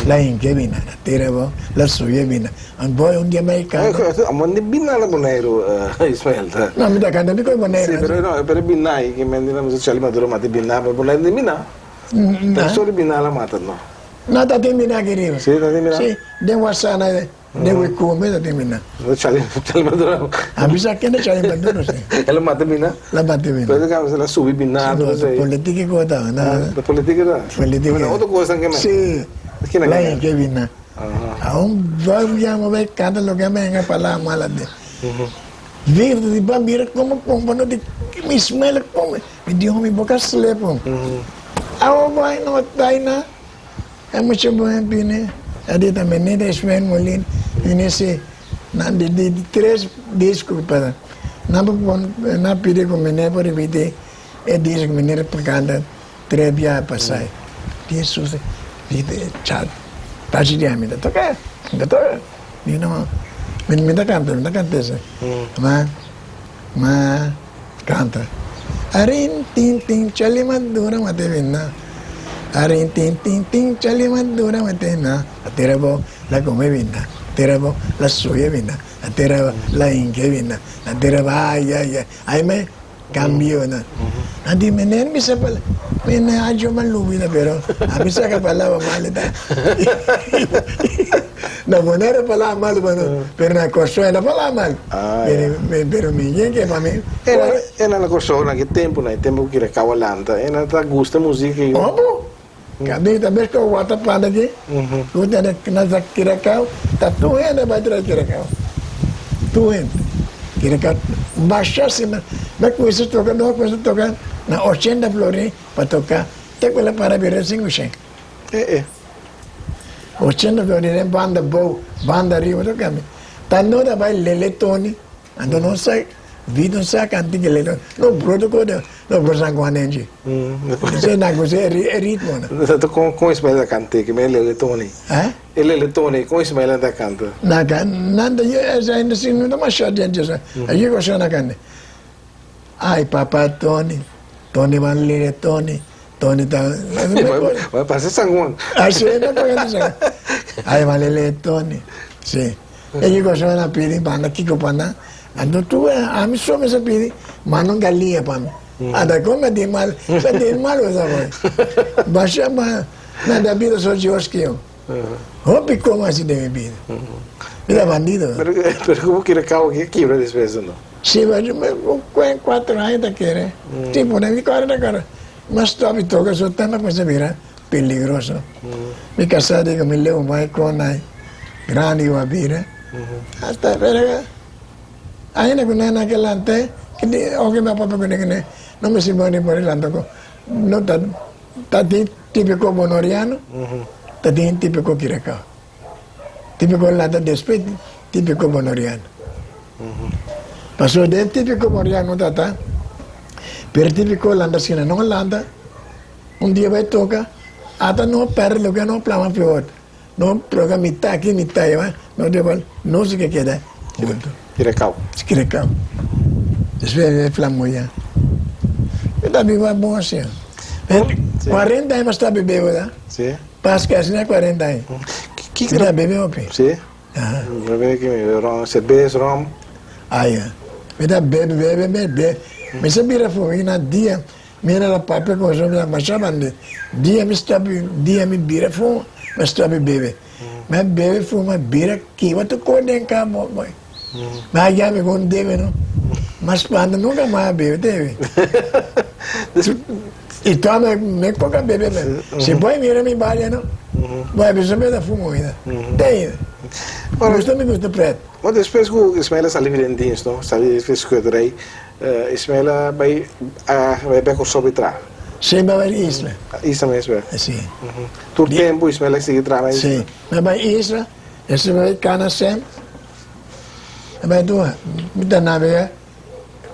la hinke bina na tera abou la suye bina an boy un dia mai kanta. Amo ni bina na Boneiru Ismael ta. No mi ta kanta mi koe Boneiru. Si pero no pero bina i ke men di na Charlie Maduro mate bina pero Boneiru ni bina. Ta solo bina la mata no. No ta tin bina aki riba. Si ta tin bina. Si den wasana. Den we come ta tin mina. Charlie Charlie Maduro. A bisa ken ta Charlie Maduro si. El a mata mina. El a mata mina. Pero ka el a subi mina todo esei. Politica ku ta. Ta politica ta. Politica. Pero otro cosa ke men. Si. La ke bina. Aun llama bai canta loke a menga palabra mala de. Victor di ba mira como compa no di mi smell como. Mi di mi boca slepo. Awo bai no tai na. E mucha buena bini a di tambe ni ta Ismael Molina bini si nan di di tres disco pa nan por pon nan pidi ku mi ne por ripiti e disco mi ne por kanta tres biaha pasai di sus di cha tachi di ami ta toka mi ta toka di no mi ta kanta mi ta kanta ese ma ma Canta. Arin tin tin chali madura mate bina Arin tin tin tin chali madura mate bina La tera bo la come bina La tera bo la suye bina La tera bo la inke bina La tera bo ay ay ay Ay me cambio na Nan di menen mi sa pala Mi na ajo malubida pero a mi saca palabra malo ta Na Bonaire palabra malo pero na Kòrsou e no palabra malo. Ah, ya. Pero mi yen ke pa mi. Ena, ena na Kòrsou na ki tempu, na e tempu ku Kirakau a lanta, ena ta gusta musika i. Obo! Kaminda ta bes ku wata panda aki, ku ta na sa Kirakau, ta tur hende bai traha Kirakau. Tur hende. Kirakau masha asina, bai kuminsa toka, nos a kuminsa toka na ochenta florin pa toka te ku el a para bira sinku shen. E, e. Ochenta florin den banda bou, banda ariba tur kambia. Ta no ta bai lele Tony, anto no sa vida no sa kanti ki lele no broto ko de no bro san kuan enchi. Se na ku se e ritmo na. Anto kon kon Ismael ta kante ki me lele Tony? Eh? E lele Tony kon Ismael ta kanta? Na ka nan ta esa hende si no ta masha djente sa. A kiko sa na kante? Ay papa Tony, Tony ban lele Tony. Tony ta Bueno, parece San Juan. Así es, no porque no Ay, vale, le Tony. Sí. E kiko so na pidi banda kiko pa na. Anto tu a mi so mester pidi manda un galinha pa mi. Ata kon mi tin mal, sa tin mal esa boy. Basha ma na da bida so Dios kiyo. Hopi kon asi den mi bida. Mi ta bandido. Pero pero como kere cabo ke kibra despues no? Si, kuen cuatro aña ta kere. Tipo den mi kore ta kore. Mas stop y toca so tema cuminsa bira peligroso. Mi casá di cu mi leu mai con ai grandi cu a bira. Hasta pero ainda cu nan a ke lanta oke mi a papia cune cune no mi si boni por lanta cu no ta ta tin tipico bonoriano ta tin tipico Kiracao. Tipico lanta despues tipico bonoriano. Pasobra den típiko bonoriano ta ta, pero típiko lanta asina no lanta, un dia bai toka, ata no perde loke no plama flor, no toka mitá aki mitá allá, no ta igual, no si ke keda hunto. Kirekau. Kirekau. Despues e flamboyá. Mi ta biba bon asina. 40 aña mi a stop di bebe, ta? Si. Paske asina 40 aña. Kiko Mi ta bebe hopi. Si. Bebe ki mi rom, sebes, rom. Ai, mi ta bebe, bebe, bebe, bebe. Mi sa bira fumi na dia, mi era la papia ku mi ta masha bande. Dia mi stop, dia mi bira fuma, mi stop bebe. Mi a bebe, fuma, bira, kiba tur kos den kama, boy. Mi a haña mi ku un debe no. Mi a spanta nunka mas a bebe, tebe. I tòg mi koka bebe mes. Si boy mira mi balia no. Bo bisa mi ta fuma ainda. Te ainda. Gusta mi gusta pret. Bon, despues ku Ismael a sali den dienst, no? Sali di schutterij, Ismael a bai a bai bek Kòrsou bai traha. Sí, mi a bai isla. Isla mes bai. Sí. Tur tempu Ismael a sigui traha na isla? Sí. Mi a bai isla, despues mi a bai Kanasem, mi a bai tur. Mi ta nabega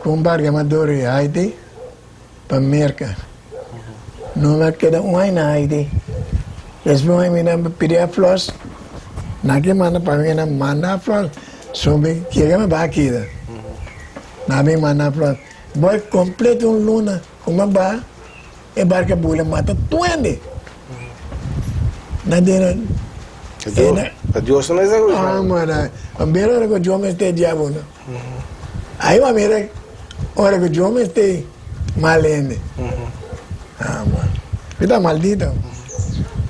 ku un barco yama Dori Haiti pa Merka. No mi a keda un aña na Haiti. Despues un aña mi na pidi a flòs, nan ke manda pa mi, nan manda a flòs. So mi yega mi baha keda. Nan bin manda a flòs. Boy kompleto un luna ku mi a baha, e barka bula mata tur hende. Nan di nan. Dios no mester ku Ah, mana. Mira ora ku Dios mester diablo no. Ai ma mira ora ku Dios mester mal hende. Ah, man. Mi ta maldito.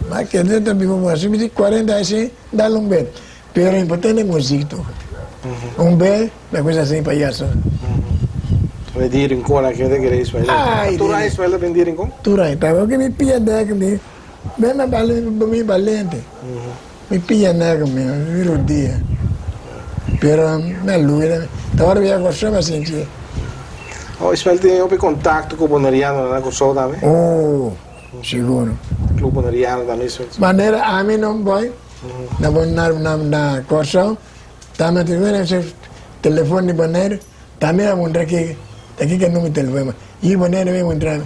Ma kende ta biba bo asi mi di 40 asi dal un bet. Pero importante muziek toka. Un bet na cosa así payaso. Mi di Rincon aki mi ta kere Ismael. Ai, Tur aña Ismael ta bin di Rincon? Tur aña. Pero ke mi pia dek mi Ben na bale mi balente. Mi pia nego mi, mi rodia. Pero mi a luida. Ta ora mi a Kòrsou mi a sinti. Oh, Ismael tin hopi kontakto ku bonerianonan na Kòrsou tambe? Oh, siguro. Club Boneriano tambe Ismael. Manera ami no bai na na na Kòrsou, tambe tin wena se telefon di Boneiru, tambe a muntra ki ta kiko numero di telefon. I Boneiru mi muntra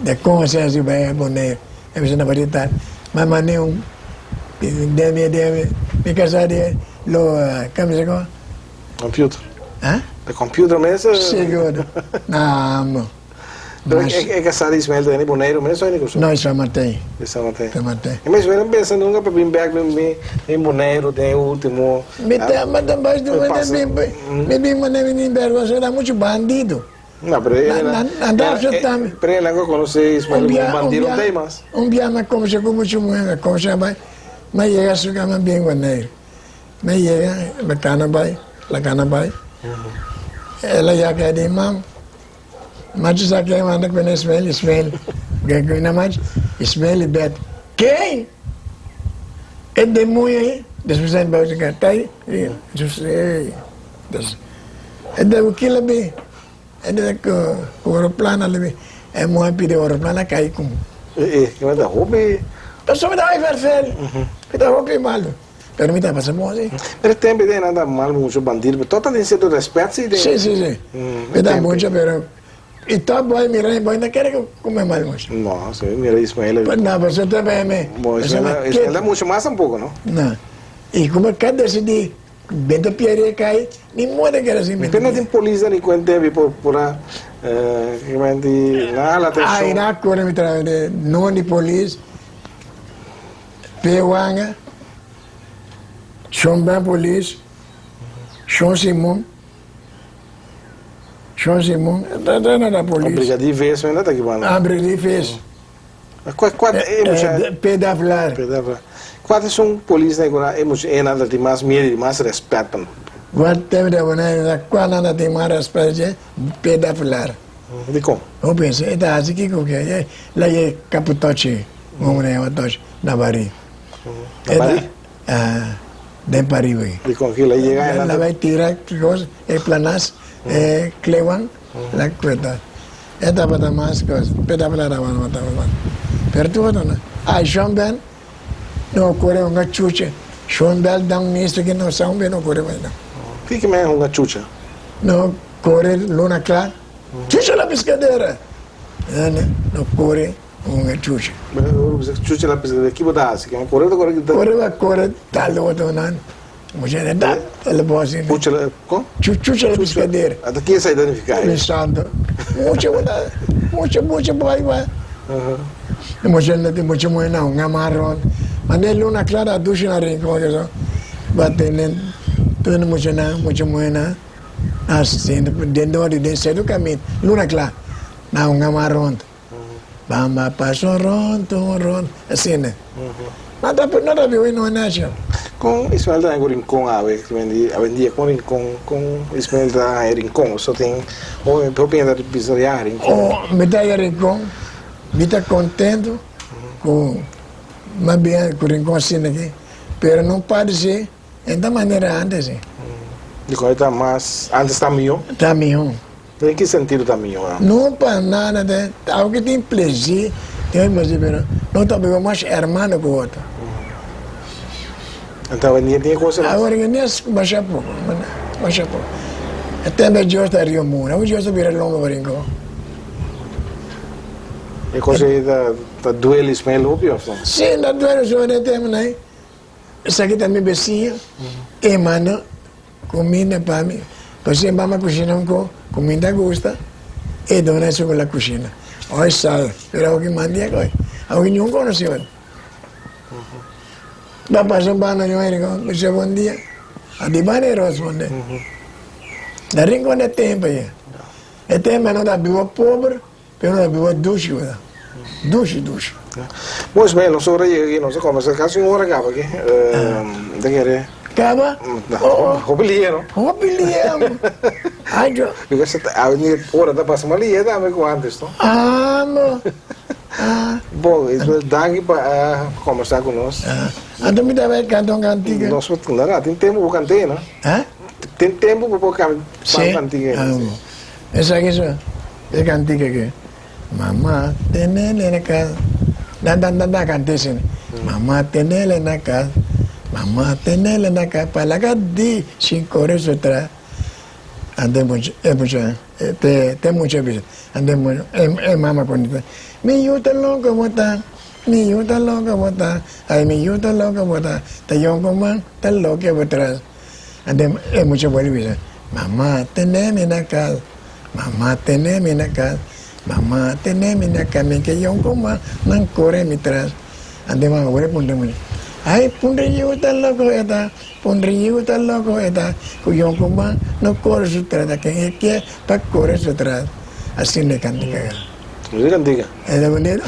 de kon asina si bai a Boneiru. E bisa na bati tardi. Ma manda un demi demi mi kasa di lo kami sa koma? Computer. Ha? De computer mes? Sigur. Na amo. Pero e kasa di Ismael ta di Boneiru mes o di Kòrsou? No, di San Martin. Di San Martin. San Martin. E mes Ismael no pensa nunka pa bin bek bin Boneiru den e ultimo. Mi ta mi ta bai mi bin manera mi bin bek pasobra ta muchu bandido. No, pero e Na nan ta asepta mi. Pero e nan ku konosé Ismael komo bandido no ta ei mas. Un bia mi a komsa ku muchu muhé, mi a komsa bai, mi a yega su kama bin Boneiru. Mi a yega, mi kana bai, la kana bai. El a yaka e di, Mam, machu sa ken manda ku Ismael, Ismael, ke ku na machu, Ismael i Bet. Ken? E demoño ei? Despues a bai su kasa, tai, E debe kila bi, e debe ku oroplano libi, e muhé pidi oroplano a kai ku. E e mi ta hopi. Pasobra mi ta hopi ferfel, mi ta hopi malu, pero mi ta pasa bon si. Pero e tempu ei nan ta mal muchu bandido, pero tot ta tin sierto respet si den. Si si si, mi ta muchu pero i top boy mira mi boy no kere ku mi mal muchu. No, si mi mira Ismael. No, pasobra ta mi. Bo Ismael ta muchu mas tampoco no. No, i kuma ka desidi. Benta pierde kai, ni moda keda sin benta. Pena tin polis na Rincon debi por por a di na hala atencion. Ay na acorda mi traha de non di polis, Pe Wanga, Shon Ben Polis, Shon Simon, Shon Simon, ta na da polis. Brigadier Ves men ta ki banda. Ah, Brigadier Ves. Kua kua e mucha. Peda Vlar. Peda Vlar. Kua ta esun polis nan ku e mucha e nan ta tin mas miedu i mas rèspèt pa nan? Kua tempu ta pone sa kua nan ta tin mas rèspèt dje Peda Vlar. Dikon? Bo pensa e ta hasi kiko ke e la ye kaputochi un hombre yama tochi na bari. Na bari? Den pariba aki. Dikon ki la yega e nan ta. La bai tira kos e planas e klewan la kueta. E tabata mas cos, pe tabata tabata tabata tabata. Pero tur otro no. Ay, Shon Ben no ocurre hunga chucha. Shon Bel da un misto ki no sa un be no ocurre mas no. Kiko men hunga chucha? No corre luna cla. Chucha la piscadera! No ocurre hunga chucha. Chucha la piscadera, ki bo ta hasi? Ki corre ta corre? Corre ba corre tal otro nan. Mucha na dat, el bo asina. Pucha la, kon? Chucha la piscadera. Ata kin sa identifica e? Santo. Mucha wala, mucha mucha boy ba. Mucha na mucha muhe na hunga marron. Mane luna clara dushi na rincon yo so. Ba tenen tenen mucha na mucha muhe na na den dori den sedu camin luna cla na hunga marron. Bamba paso ronto ron asina. No ta no ta biwi no nacho. Kon Ismael ta haña ku Rincon awe? Awendia kon Rincon kon Ismael ta haña Rincon? So tin hopi hopi hende ta bisa ya Rincon. Oh mi ta haña Rincon mi ta contento ku. M'a bin ku Rincon asina aki, pero no parse en ta manera antes. Dikon e ta mas, antes ta mihó? Ta mihó. Den ki sentido ta mihó antes? No pa nada, ta algo ki tin plesir, tin otro plesir, pero no ta biba mas hermano ku otro. Anto awendia tin e kos mas? Awor en dia masha poko, masha poko. E tempo e Dios ta rio mura, awe Dios ta bira lomba pa Rincon. E kos ei ta. Ta duel Ismael hopi of no? Si, ta duel so den tempo nan. Esaki ta mi besiña, e manda cuminda pa mi. Pasobra e mama cushina un co cu mi ta gusta, e dona esun cu la cushina. Oi sal, pero awo ki mandi akoy, awo ki niun conoci ot. Ta pasa un banda di un rincon, mi bisa bon dia, a di banda e rosponde. Na rincon de tempo ya. E tempo no ta biba pober. Pero na biba dushi wena. Dushi dushi. Bon Ismael, nos ora yega aki, nos a kombersa kasi un ora kaba aki. Ta kere. Kaba? Hopi lia no? Hopi lia. Ay yo. Because awe ora ta pasa mas lia tambe ku antes no? Ah no. Bon Ismael, danki pa a kombersa ku nos. Anto mi ta bai kanta un kantika. Nos por nada, tin tempu bo kant'e no? Tin tempu bo por kanta un kantika. Si. Esaki so. E cantica ke Mama tenele na cas Dan dan dan dan canta esei Mama tenele na cas Mama tenele na cas Pa laga di sin core su tras Anto e mucha e mucha te te mucha bisa Anto e mucha e mama contesta Mi yu ta loco bo ta Mi yu ta loco bo ta Ay mi yu ta loco bo ta Ta yoncuman ta loke bo tras Anto e mucha bolbe bisa Mama tenemi na cas Mama tene mi na cas, mama tene mi na cas, mi ke yon ku ma nan kore mi tras. Anto mama worde puntra mucha, Ay, puntra yiu ta loko e ta, puntra yiu ta loko e ta, ku yon ku ma no kore su tras, ta ken e ke pa kore su tras. Asina e kantika. Asina e kantika. E ta bonito.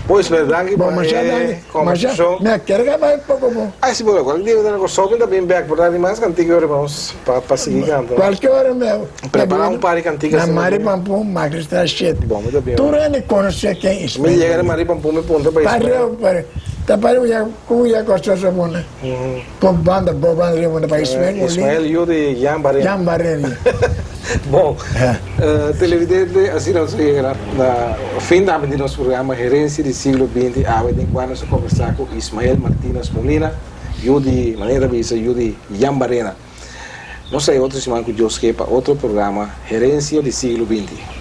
Bo Ismael, danki pa e kombersashon. Mi a kere ka bai poko bo. Ay si bo, cualkier dia bo ta na Kòrsou mi ta bin bek por ta di mas kantika ora nos pa sigui kanta. Cualkier ora mi a. Prepara un par di kantika Na Mari Pampun Magistral shete. Bon mi ta bin. Tur hende konosé ken Ismael. Mi yega na Mari Pampun mi puntra pa Ismael. Pareu pareu. Ta pareu ya ku ya Kòrsou so pone. Pon banda bo banda riba pone pa Ismael Molina. Ismael yu di Jan Barena. Jan Barena. Bon, televidente asina nos a yega na fin tambe di nos programa Herencia di Siglo binti awe den kua nos a kombersá ku Ismael Martinez Molina yu di manera ta bisa yu di Jan Barena. Nos ta e otro siman ku Dios ke pa otro programa Herencia di Siglo binti.